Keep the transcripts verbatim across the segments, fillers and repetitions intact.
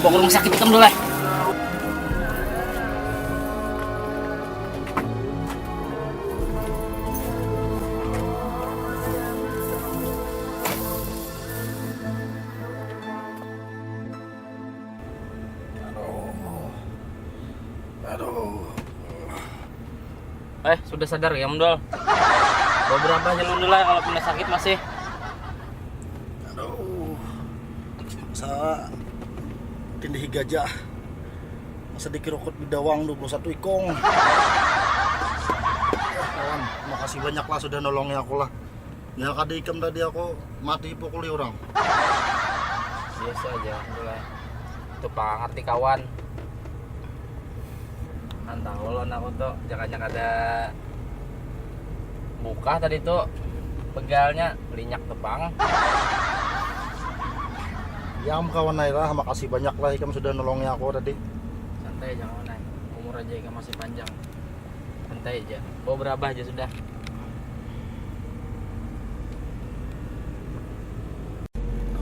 Bawa ke rumah sakit ikam dulu lah. Aduh. Aduh. Eh, sudah sadar ya, Mdol? Beberapa aja lu lah kalau punya sakit masih. Aduh. Sa tindihi gajah. Masa dikirukut bidawang dua puluh satu ikong. Eh, kawan, makasih banyak lah sudah nolongi aku lah. Ya, kada ikam tadi aku mati pukuli orang. Biasa aja, itulah. Itu pang ngerti kawan. Kan tahu lo aku tuh, jangan-jangan ada buka tadi tuh begalnya, linyak tuh pang. Yam kawan ai lah, makasih banyak lah ikam sudah nolongi aku tadi. Santai aja kawan ai, umur aja ikam masih panjang. Santai aja. Bawa berabah aja sudah.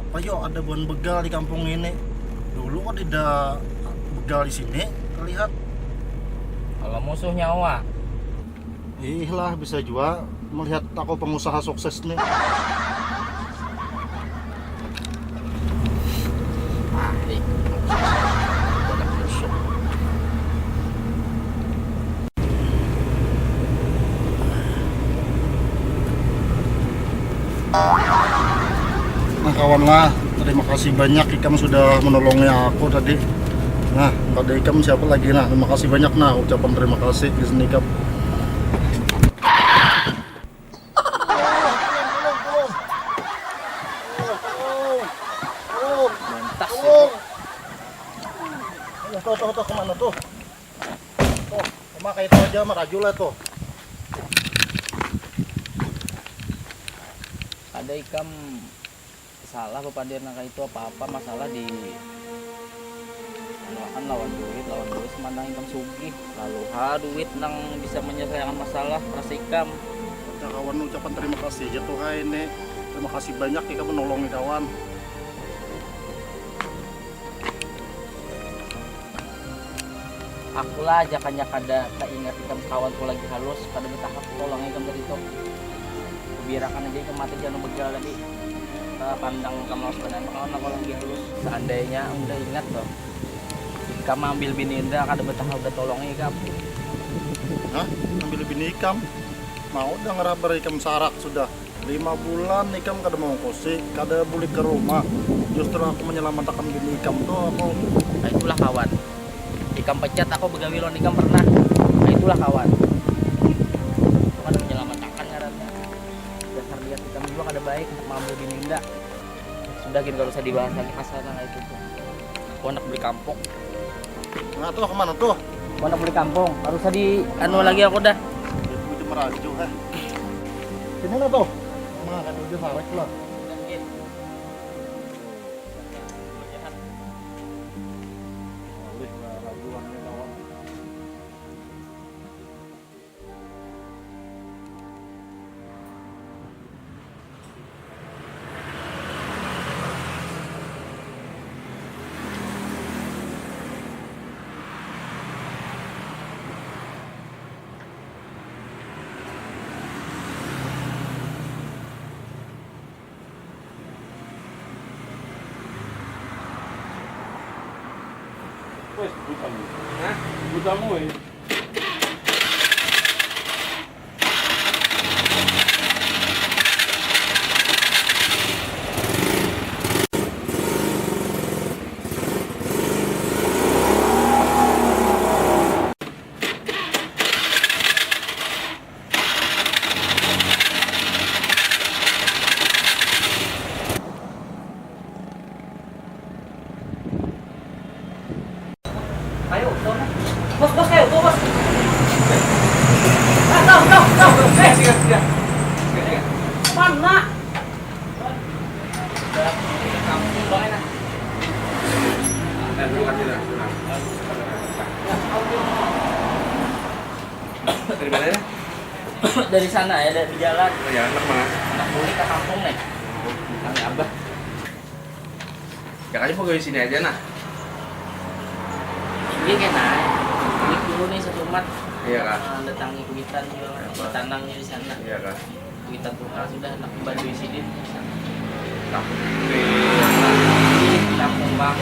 Apa yo ada buhan begal di kampung ini? Dulu kok tidak begal di sini terlihat. Kalau musuh nyawa. Ih lah, bisa juga melihat aku pengusaha sukses nih. Mati. Banyak musuh. Nah kawan lah, terima kasih banyak ikam sudah menolongi aku tadi. Nah, pada ikam siapa lagi nah, terima kasih banyak nah, ucapan terima kasih di sini ikam. Mantas itu. Tuh, tuh, tuh, kemana tuh? Tuh, sama kayak itu aja, maraju lah tuh. Ada ikam salah bapandir nang kaitu, apa-apa masalah di anuakan lawan duit, lawan duit samantang ikam sugih, lalu ha duit nang bisa menyelesaiakan masalah rasa ikam. Ada kawan ucapan terima kasih aja tuh hai ini. Terima kasih banyak ikam menolongi kawan. Aku lah aja kanya kada taingat ikam kawanku lagi halus, kada betahap tolong ikam tadi tu. Birakan aja ikam mati jangan begal tadi. Eh, pandang ikam lawan sebenarnya kawan aku lagi halus. Seandainya udah ingat tuh, ikam ambil bini indah kada betahap udah tolong ikam. Hah? Ambil bini ikam? Mau dengar habar ikam sarak sudah. Lima bulan ikam kada maungkusi, kada bulik ka rumah. Justru aku manyalamatakan bini ikam tu, aku. Nah, itulah kawan. Ikam pecat aku begawi lawan ikam pernah. Nah, itulah kawan. Itu kada manyalamatakan ngarannya. Dasar lihat ikam jua kada baik handak maambil bini indah. Sudah gin kada usah dibahas lagi pasal nang kaya itu tu. Aku handak beli kampung. Nah tuh, kemana tuh? Aku handak beli kampung. Kada usah di anu lagi aku dah. Itu, itu meraju, eh. Sini lah tuh. Nah, kan udah sarek lah. Alih lah, rajuan ni kawan. Wes, butamu. Hah? Butamu, wes. Ayo, bos, bos, ayo, bos. Ah, tahu, tahu, tahu. Eh, mana? Dari mana ya? Dari sana ya, dari jalan. Oh ya, anak mana? Anak bulik ke kampung nih. Kami abah. Ya kali pegawai sini aja nah. Iya kena. Ini dulu nih satu umat. Iya kah? Datangi kuitan juga kan. Bertanangnya di sana. Iya kah? Kuitan tuh sudah nak bantu sidin. Tapi Di kampung bang.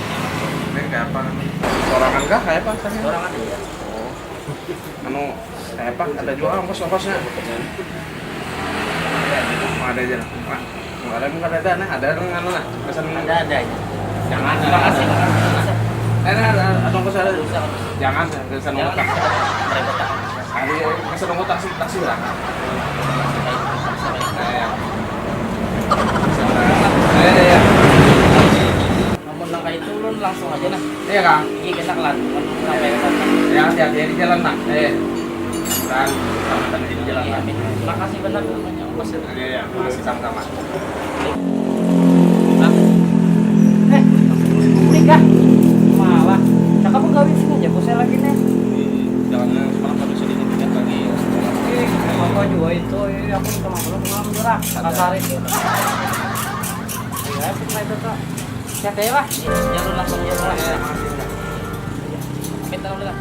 Ini kayak apa? Sorangan kah? Kayak apa? Sorangan. Orang ada ya. Oh. Anu, kayak apa? Ada juga ongkos-ongkosnya. Ada aja lah. Mak, kemarin bukan ada, nah ada yang anu lah. Pesan Ada ada ya. Jangan terima kasih. Eh, nah, ada, ada ongkos ada. Jangan, pesan Jangan ongkos. Mereka tak. Ada pesan ongkos taksi, taksi lah. Nah, ya. Namun langkah itu ulun langsung aja nah. Iya kang. Ini kena kelantungan sampai ke sana. Ya, hati-hati di jalan nak. Eh, kan sama tadi di jalan nak. Makasih benar namanya ongkos itu. Iya, iya, makasih sama-sama. Nah. Eh, nikah. Malah. Cakap pegawai sini aja bosnya lagi nih. Jangan semalam baru sudah nikah lagi. Eh, apa juga itu? Eh, aku minta maaf belum malam juga. Kasar itu. Ya, itu itu tuh. Siapa ya lah? Jalur langsung jalur lah. Minta dulu lah.